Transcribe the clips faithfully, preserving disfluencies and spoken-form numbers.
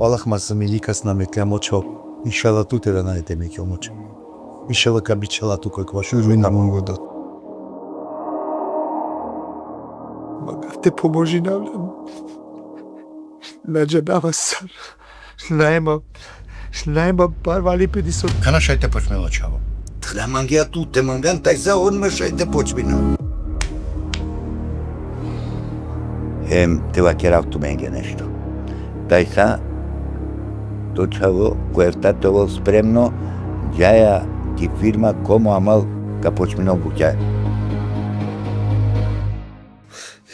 Allah ma se mi likas na me klja močo. Inšallah tu te da na te me klja močo. Inšallah ka bičela tu koj kvaš. Ruina mongo da. Maga te pomožina, na džanava sar. Najma, najma barvali pe diso. Kana šaj te počmilo čhavo? Te da mangea tu, te mangan tajsa, on me šaj te počmina. Hem te vakerav tumenge nešto. Tajsa, to čhavo, ko efta te ovel spremno, džaja ki firma komo amal ka počmino bukja.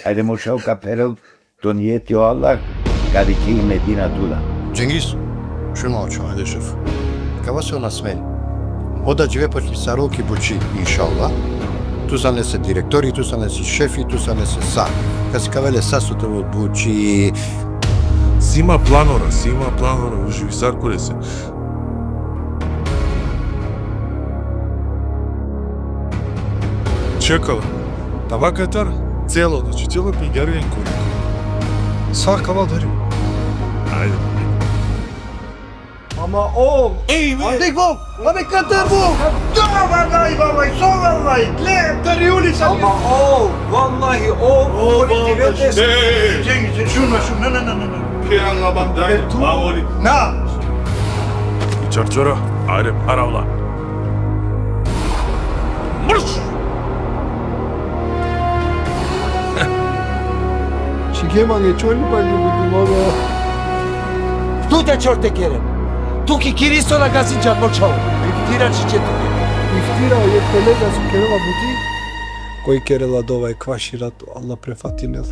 Ajde, mo čhavo, ka perel to nijeti o Allah, ka dikhi i Medina tu da. Cengiz, šun ma očo, ajde šef. Kava se ona smeni. O da džive počmi sar ol ki buči, inšallah. Tu san lese direktori, tu san lese šefi, tu san lese sa. Ka sikave le sa so te ovel buči. Si ma planora, si ma planora, uživi sar kore se. Čekala. Tava katar, celo, znači, celo pingjargen kuri. Sa kava dari. Ajde. Ama o, ej, me. Abi go, abi katar bu. Da, vallahi, vallahi, so vallahi. Le, dari uli sa. Ama o, vallahi, o, o, o, vallahi, cengiz, cengiz, šun ma, šun, na, na, na, na, na. Ke Allah ban daj, tu, ma oli. Na. Čarčora, ajde, paravla. Mrš! Čhige mange čorli pa ni buti mogo. Tu te čor te keren. Tu ki kiriso na gazi džan mo čhavo. Iftira čhiče tu. Iftira, e kolega so kerela buti. Koj kerela dova e kvaši rato, Allah prefatinel.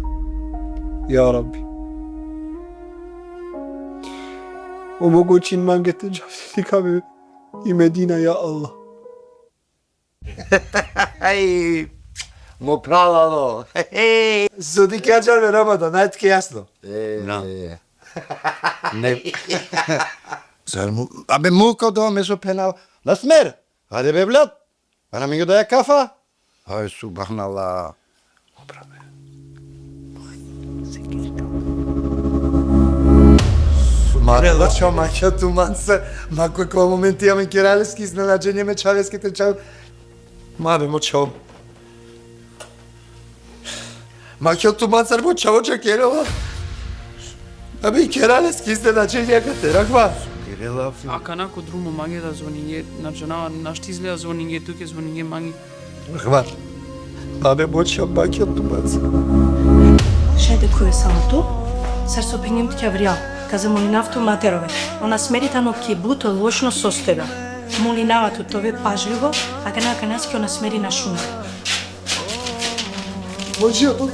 Ja Rabbi. Omogućin mange te džav te dikhav i Medina, ja Allah. Aj, mo pralalo. So dikha džan me Ramadan, naj tuke jasno. E, na. E. Ne. Sar mu, abe mu ko do me so phenav. Na smer. Hajde be blat. Pana mi daja kafa. Aj, subhanallah. Mare, ločo, ma kjo tu mansa, ma ko, ko momenti amen keraleski iznenađenje me čhaleske te čhal. Ma be, mo čhavo. Ma kjo tu mansa, mo čhavo, ča kerela. Abi keraleski iznenađenje ka te rakva. Kerela. Akana ko drumo mange da zvoninge, na džanava, našti izgleda zvoninge, tuke zvoninge mange. Hvar. Abe, mo čhavo, ma kjo tu mansa. Šaj te khuve sa tu, sar so phengjem tuke avrijal, ka zamolinav tu materove. Ona smeri tano ki but lošno sostega. Molinava tu te ove pažljivo, akana, akanaske ona smeri na šuna. Mo čhavo.